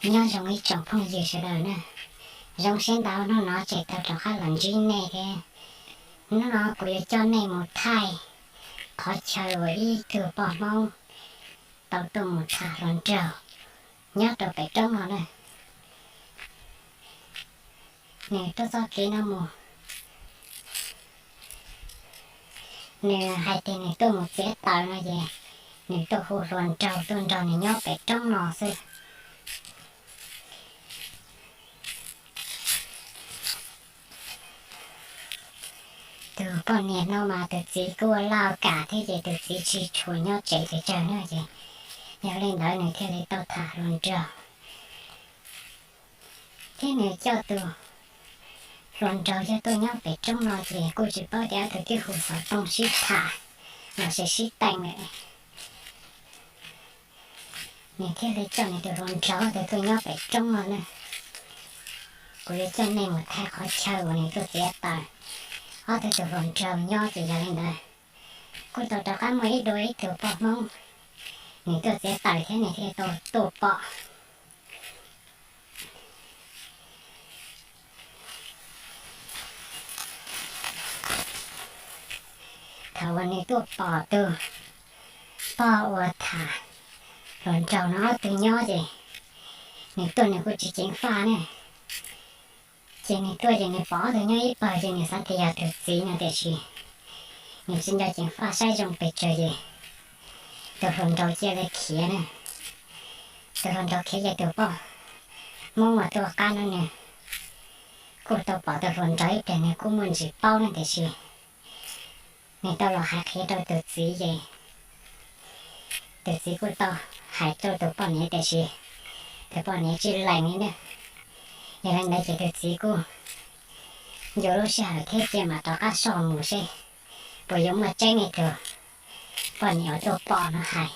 Nyob zoo ib tsoom phooj ywg sawv daws na, zoo siab ntau hnub no tseem tau rov qab los ntsib nej thiab. Hnub no kuv yuav coj nej mus thaij qhov chaw uas ib tug poj Hmoob tau tuaj mus tham hluas nraug nyob rau pem roob no na. Nws tuaj txoj kev no mus, nws hais tias nws tuaj mus txiav taws no ces nws tuaj hu hluas nraug tuaj nrog nws nyob pem roob no xwb. Tus poj niam no mas tus txiv kuj ua laj kam thiab ces tus txiv tsis tshua nyob tsev pes tsawg na ces yog li ntawd nws thiaj li tau tham hluas nraug. Thiab nws coj tus hluas nraug yog tuaj nyob pem roob no ces kuj tsis paub tias ob tug twb hu xov tooj sib tham los sis sib teem lawm. Nws thiaj li coj nws tus hluas nraug tus tuaj nyob pem roob no na. Kuv yuav coj nej mus thaij qhov chaw uas nws tuaj txiav taws, ob tug tus hluas nraug nyob ces yog li ntawd kuj tau rov qab muaj ib dua ib tug poj Hmoob nws tuaj txiav taws thiab nws thiaj tau tuaj pom. Thaum uas nws tuaj pom tus pog uas tham hluas nraug no ob tug nyob ces nws tuaj nws kuj tsis ceev faj ne. Ces nws tuaj ces nws pom ob tug nyob ib pawg ces nws xav tias yog tus txiv no tiam sis nws tsis nco ceev faj saib zoo pes tsawg ces tus hluas nraug cia li khiav na. Tus hluas nraug khiav ces tus poj Hmoob uas tuaj qab no nws kuj tau pom tus hluas nraug ib pliag nws kuj muaj ntsis paub ne tiam sis nws tau los hais qhia rau tus txiv ces tus txiv kuj tau hais rau tus poj niam tiam sis tus poj niam tsis lees li na. Yog li ntawd ces tus txiv kuj nco lub sij hawm thiab cia mam rov qab soj mus seb puas yuav muaj tseeb li tus poj niam uas tuaj pom no hais.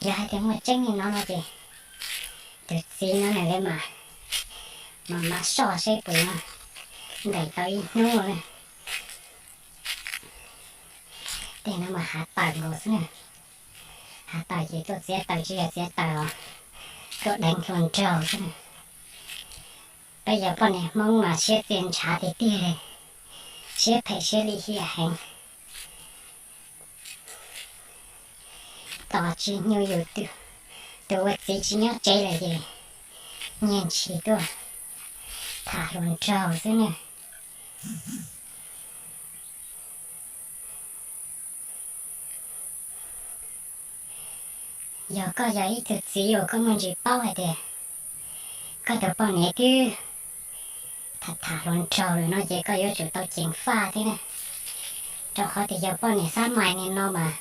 Yog hais tias muaj tseeb li no no ces tus txiv no nws li mam, mam mam soj seb puas yuav nqis tau ib hnub na. Tej no mas hav tawm nkaus xwb na. Hav tawm ces tuaj txiav taws tsis yog txiav taws os, tuaj deev hluas nraug xwb na. Peb yog poj niam Hmoob mas siab txias ntshav tiag tiag li, siab phem siab lim hiam heev. Tos tsis nyug yus tus ua txiv tsis nyob tsev lawm ces nyiag ntshis tuaj tham hluas nraug xwb ne. Yog koj yog ib tug txiv uas koj muaj ntsis paub hais tias koj tus poj niam twb tham tham hluas nraug lawm no ces koj yuav tsum tau ceev faj thiab na. Rau qhov tias yog poj niam xab mais li no mas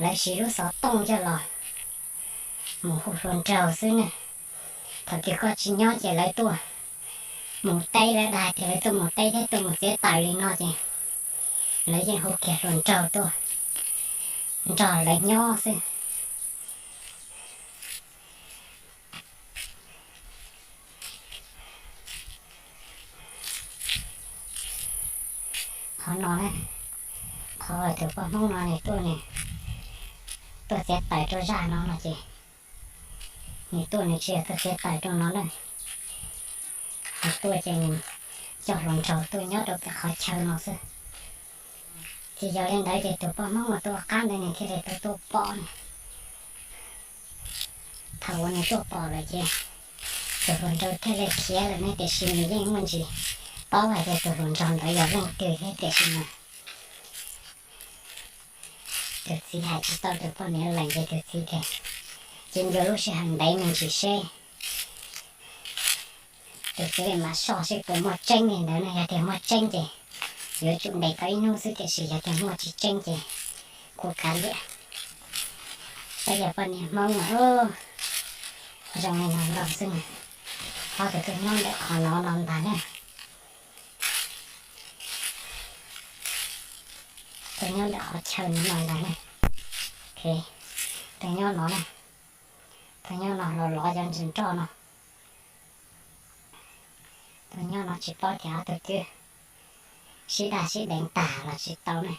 lawv siv lub xov tooj coj los mus hu hluas nraug xwb na. Thaum twg koj tsis nyob ces lawv tuaj mus teb, lawv dag tias lawv tuaj mus teb thiab tuaj mus txiav taws li no ces lawv yeej hu kiag hluas nraug tuaj nrog lawv nyob xwb. Qhov no, qhov tus poj Hmoob no nws tuaj, nws tuaj txiav taws rau zaj no no ces nws tuaj nws tsis yog tuaj txiav taws rau no na. Nws tuaj ces nws coj hluas nraug tuaj nyob rau pem qhov chaw no xwb. Ces yog li ntawd ces tus poj Hmoob uas tuaj qab ntawd nws thiaj li tau tuaj pom. Thaum uas nws tuaj pom lawm ces tus hluas nraug thiaj li khiav lawm ne, tiam sis nws yeej muaj ntsis paub hais tias tus hluas nraug ntawd yog leej twg thiab tiam sis mas tus txiv hais tsis tau tus poj niam lees ces tus txiv tias cia nco lub sij hawm ntev me ntsis seb. Tus txiv li mam soj seb puas muaj tseeb li ntawd na, yog tias muaj tseeb ces yuav tsum ntes tau ib hnub xwb, tiam sis yog tias muaj tsis tseeb ces kuj kav liam. Peb yog poj niam Hmoob mas zoo li no los xwb na. Ob tug tuaj nyob ntawm qhov no no ntag na. Tuaj nyob ntawm qhov chaw no no ntag na. Tuaj nyob no na. Tuaj nyob no los lov cov ntsis nroj no. Tuaj nyob no tsis paub tias ob tug twb sib daj sib deev tag los tsis tau ne.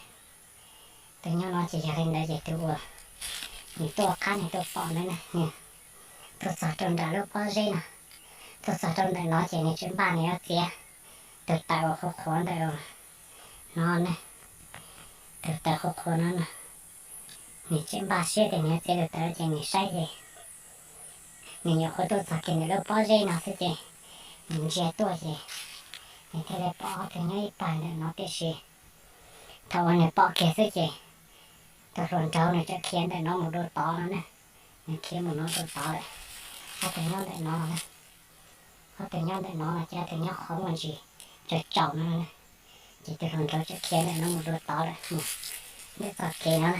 Tuaj nyob no ces yog li ntawd ces tus uas nws tuaj qab nws tuaj pom ntawd na, nws tuaj txog rau nram lub pob zeb no, tuaj txog rau ntawm no ces nws tseem npaj nws yuav txiav tus taws uas qhuav qhuav ntawm no ne, tus taws qhuav qhuav no no, nws tseem npaj siab tias nws yuav txiav tus taws ces nws saib ces nws nyuam qhuav tuaj txog kiag ntawm lub pob zeb no xwb ces nws ntsia tuaj ces nws thiaj li pom ob tug nyob ib pawg ntawm no tiam sis thaum uas nws pom kiag xwb ces tus hluas nraug nws txawm khiav ntawm no mus dua tod no ne, nws khiav mus no dua tod lawm, ob tug nyob ntawm no, ob tug nyob ntawm no no ces ob tug nyob qhov muaj ntsis tsaus tsaus no, ces tus hluas nraug txawm khiav ntawm no mus dua tod lawm, mus ntawm txoj kev no,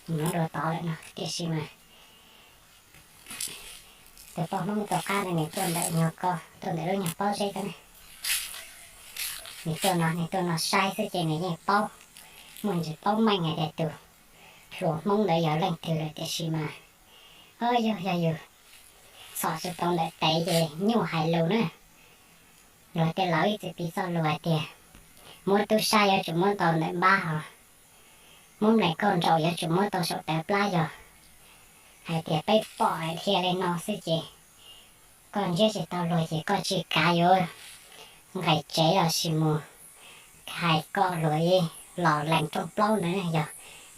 mus no dua tod lawm no tiam sis mas tus poj Hmoob tus qab ntawd nws tuaj ntawm nyuag ko, tuaj ntawm lub nyuag pob zeb ko ne, nws tuaj no, nws tuaj no saib xwb ces nws yeej paub, muaj ntsis paub meej hais tias tus hluas Hmoob ntawd yog leej twg lawm tiam sis mas, o, yog, yog yus txhom tsis tau ntawm tes ces nyuaj hais lus na. Luag tej laus ib txwm piv txoj lus hais tias muab tub sab yuav tsum muab tau ntawm npab os, muab nplaim kauj nraum yuav tsum muab tau saum tawv plab. Yog hais tias peb pom hais tias li no xwb ces koj ntsiab tsis tau luag ces koj tsis kav yuav nqis tsev los sis mus hais kom luag ib los lees rooj plaub ntawd. Yog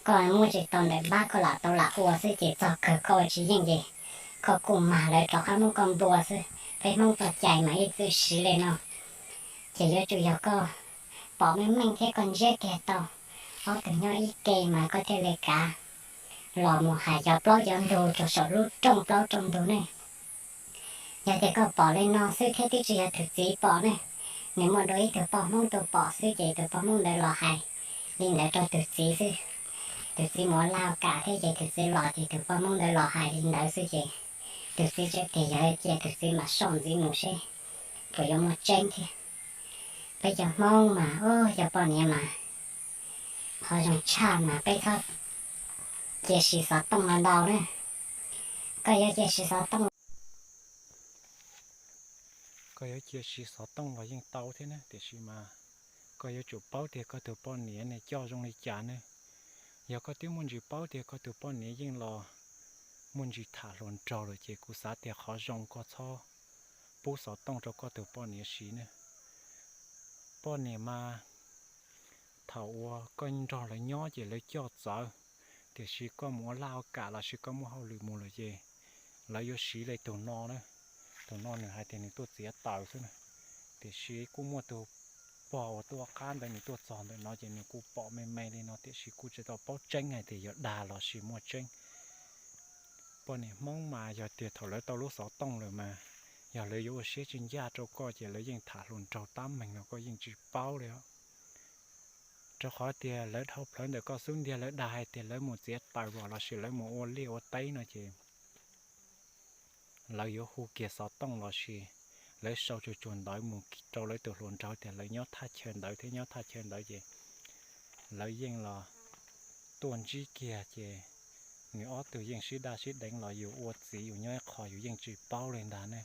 koj muab tsis tau ntawm npab koj lam tau lam ua xwb ces txog kawg koj ua tsis yeej ces koj kuj mag lawv rov qab muab koj nplua xwb. Peb Hmoob txoj cai mas ib txwm siv li no, ces yuav tsum yog koj pom meej meej thiab koj ntsiab kiag tau ob tug nyob ib ke mas koj thiaj li kav los mus hais cov plaub cov ntug rau saum lub rooj plaub rooj ntug ne. Yog tias koj pom li no xwb thiab twb tsis yog tus txiv pom ne, nws muaj dua ib tug poj Hmoob tuaj pom xwb ces tus poj Hmoob ntawd los hais li ntawd rau tus txiv xwb. Tus txiv mus ua laj kam thiab ces tus txiv los ces tus poj Hmoob ntawd los hais li ntawd xwb ces tus txiv tseem tias yog cia tus txiv mam soj ntxiv mus seb puas yuav muaj tseeb thiab. Peb cov Hmoob mas, o, cov poj niam mas qhov zoo tshaj mas peb txhob cia siv xov tooj los ntau na. Koj yuav cia siv xov tooj, koj yuav cia siv xov tooj los yeej tau thiab na, tiam sis mas koj yuav tsum paub tias koj tus poj niam ne coj zoo li cas ne. Yog koj twb muaj ntsis paub tias koj tus poj niam yeej los muaj ntsis tham hluas nraug lawm ces kuv xav tias qhov zoo koj txhob pub xov tooj rau koj tus poj niam siv ne. Poj niam mas thaum uas koj nrog lawv nyob ces lawv coj txawv, tiam sis koj mus ua laj ua kam los sis koj muaj hauj lwm mus lawm ces lawv yuav siv li tus no na. Tus no nws hais tias nws tuaj txiav taws xwb na, tiam sis kuj muaj tus pog uas tuaj qab ntawd nws tuaj txog ntawm no ces nws kuj pom me me li no tiam sis kuj tsis tau paub tseeb hais tias yog dag los sis muaj tseeb. Poj niam Hmoob mas yog tias thaum lawv tau lub xov tooj lawm mas yog lawv yuav ua siab tsis ncaj rau koj ces lawv yeej tham hluas nraug tab meeg los koj yeej tsis paub li os. Rau qhov tias lawv dhau plawv ntawm koj xub ntiag, lawv dag hais tias lawv mus txiav taws los sis lawv mus ua liaj ua teb no ces lawv yuav hu kiag xov tooj los sis lawv sau tsuag tsuag ntawv mus rau lawv tus hluas nraug tias lawv nyob thaj chaw ntawd thiab nyob thaj chaw ntawd ces lawv yeej los tuaj ntsib kiag ces nws ob tug yeej sib daj sib deev los yus ua txiv yus nyob ib qho yus yeej tsis paub li ntag ne.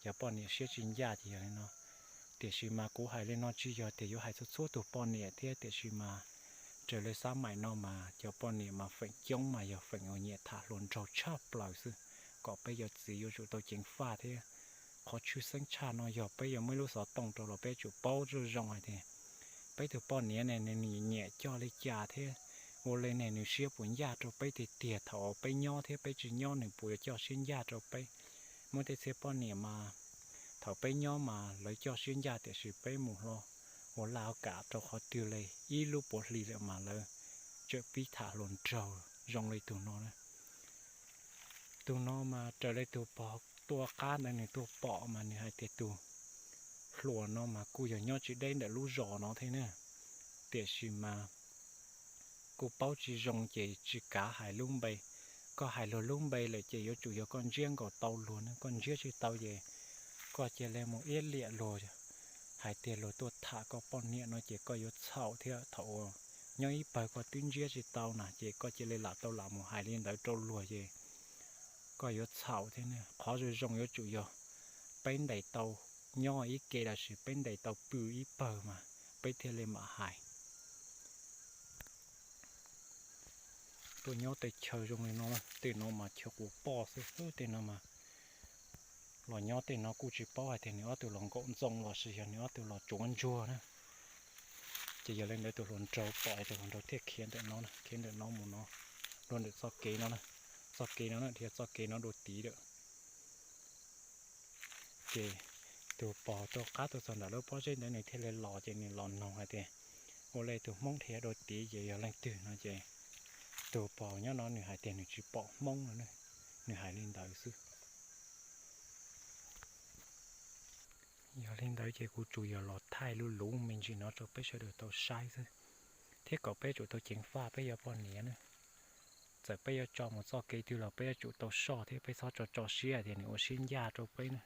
Cov poj niam siab tsis ncaj ces yog li no. Tiam sis mas kuv hais li no tsis yog tias yuav hais txhua txhua tus poj niam thiab, tiam sis mas raws li xab maim no mas cov poj niam mas feem coob mas yog feem uas nyiam tham hluas nraug tshaj plaws xwb, kom peb cov txiv yuav tsum tau ceev faj thiab. Qhov tshwj xeeb tshaj no yog peb yuav muaj ib lub xov tooj rau los peb yuav tsum paub zoo zoo hais tias peb tus poj niam ne nws nyiam coj li cas thiab ua li ne nws siab puas ncaj rau peb tiag tiag, thaum peb nyob thiab peb tsis nyob nws puas yuav coj siab ncaj rau peb. Muaj tej txhia poj niam mas thaum peb nyob mas lawv coj siab ncaj tiam sis peb mus hlo ua laj ua kam rau qhov twg li ib lub puav hli lawm mas lawv tseem pib tham hluas nraug zoo li tus no na. Tus no mas raws li tus pog tuaj qab ntawd nws tuaj pom mas nws hais tias tus hluas no mas kuj yog nyob tsis deb ntawm lub zos no thiab na, tiam sis mas kuj paub tsis zoo ces tsis kav hais lub npe. Koj hais luag lub npe lawm ces yuav tsum yog koj ntsiab nkaus tau luag ne, koj ntsiab tsis tau ces koj cia li mus iab liam luag hais tias luag tuaj tham koj poj niam no ces koj yuav txhaum thiab. Thaum uas nyob ib pawg koj twb ntsiab tsis tau na ces koj cia li lam tau lam mus hais li ntawd rau luag ces koj yuav txhaum thiab ne. Qhov zoo zoo yuav tsum yog peb ntes tau nyob ib ke los sis peb ntes tau pw ib pawg mas peb thiaj li mam hais. Tuaj nyob tej chaw zoo li no, tej no mas chaw quv poj xwb, tej no mas los nyob tej no kuj tsis paub hais tias nws ob tug los nkaum ntxoo los sis yog nws ob tug los tsuav ntsuag na. Ces yog li ntawd tus hluas nraug pom, tus hluas nraug thiaj khiav ntawm no, khiav ntawm no mus no, dua ntawm txoj kev no, txoj kev no thiab txoj kev no dua tid lawm. Ces tus pog rau qab tuaj txog ntawm lub pob zeb ntawd nws thiaj li los, ces nws los noog hais tias, ua li tus hmoob dhia dua tid ces yog leej twg no ces tus pog nyob no nws hais tias nws tsis pom hmoob no, nws hais li ntawd xwb. Yog li ntawd ces kuv tsuas yog los thaij lub luv me ntsis no rau peb sawv daws tau saib xwb, thiab kom peb tsum tau ceev faj peb cov poj niam na. Txawm peb yuav tso mus txoj kev twg los peb yuav tsum tau soj thiab peb txhob tso tso siab tias nws ua siab ncaj rau peb na.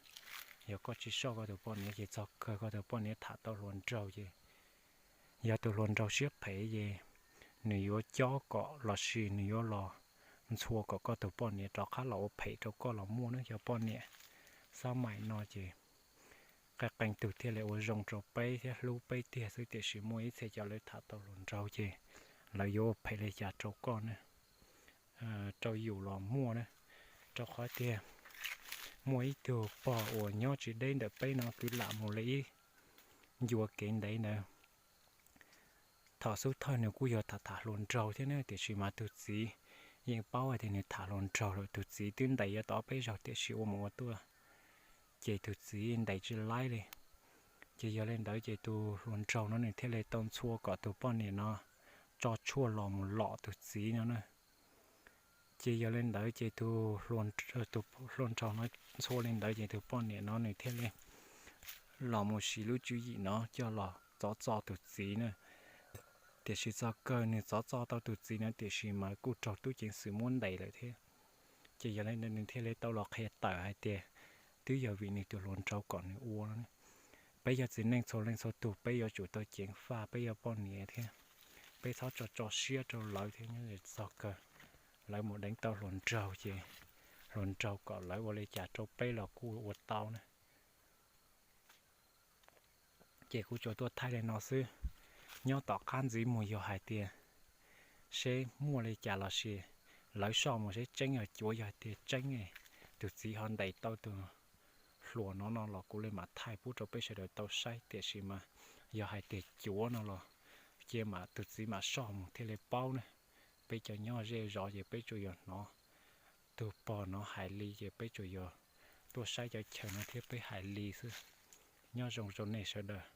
Yog koj tsis soj koj tus poj niam ces txog kawg koj tus poj niam tham tau hluas nraug ces, yog tus hluas nraug siab phem ces nws yuav cob kom los sis nws yuav los ntxhua kom koj tus poj niam rov qab los ua phem rau koj los muaj na. Cov poj niam xab maim no ces qee qee tug thiaj li ua zoo rau peb thiab hlub peb tiag xwb, tiam sis muaj ib txhia cov lawv tham tau hluas nraug ces lawv yuav ua phem li cas rau koj na, rau yus los muaj na. Rau qhov tiag, muaj ib tug pog uas nyob tsis deb ntawm peb no kwv lam mus li ib ncua kev ntev ntawd. Thaum xub thawj nws kuj yog tham tham hluas nraug thiab ne, tiam sis mas tus txiv yeej paub hais tias nws tham hluas nraug lawm, tus txiv twb ntes yuav tau peb zaug tiam sis ua mus ua tuaj ces tus txiv ntes tsis laib li. Ces yog li ntawd ces tus hluas nraug no nws thiaj li tau ntxhua kom tus poj niam no tso tshuaj los mus lom tus txiv no na. Ces yog li ntawd ces tus hluas nraug no ntxhua li ntawd ces tus poj niam no nws thiaj li los mus siv lub tswv yim no coj los txov txo tus txiv na. Tiam sis txog kawg nws txov txo tau tus txiv no tiam sis mas kuj raug tub ceev xwm muab ntes lawm thiab. Ces yog li ntawd nws thiaj li tau los qhia tawm hais tias twb yog vim nws tus hluas nraug kom nws ua no. Peb yog txiv neej txhua leej txhua tus peb yuav tsum tau ceev faj peb yog poj niam thiab, peb txhob tso tso siab rau lawv thiab. Nyob txog kawg lawv mus deev tau hluas nraug ces hluas nraug kom lawv ua li cas rau peb los kuj ua tau na. Ces kuv tsuas tuaj thaij li no xwb. Nyob tom qab ntxiv mus yog hais tias seb muaj li cas los sis lawv soj mus seb tseeb yog cuav, yog hais tias tseeb tus txiv ho ntes tau tus hluas no no los kuv li mam thaij pub rau peb sawv daws tau saib, tiam sis mas yog hais tias cuav no los cia mam tus txiv mam soj mus thiaj li paub na. Peb cov nyob zej zos ces peb tsuas yog hnov tus pog no hais li ces peb tsuas yog tuaj saib cov chaw no thiab peb hais li xwb. Nyob zoo rau nej sawv daws.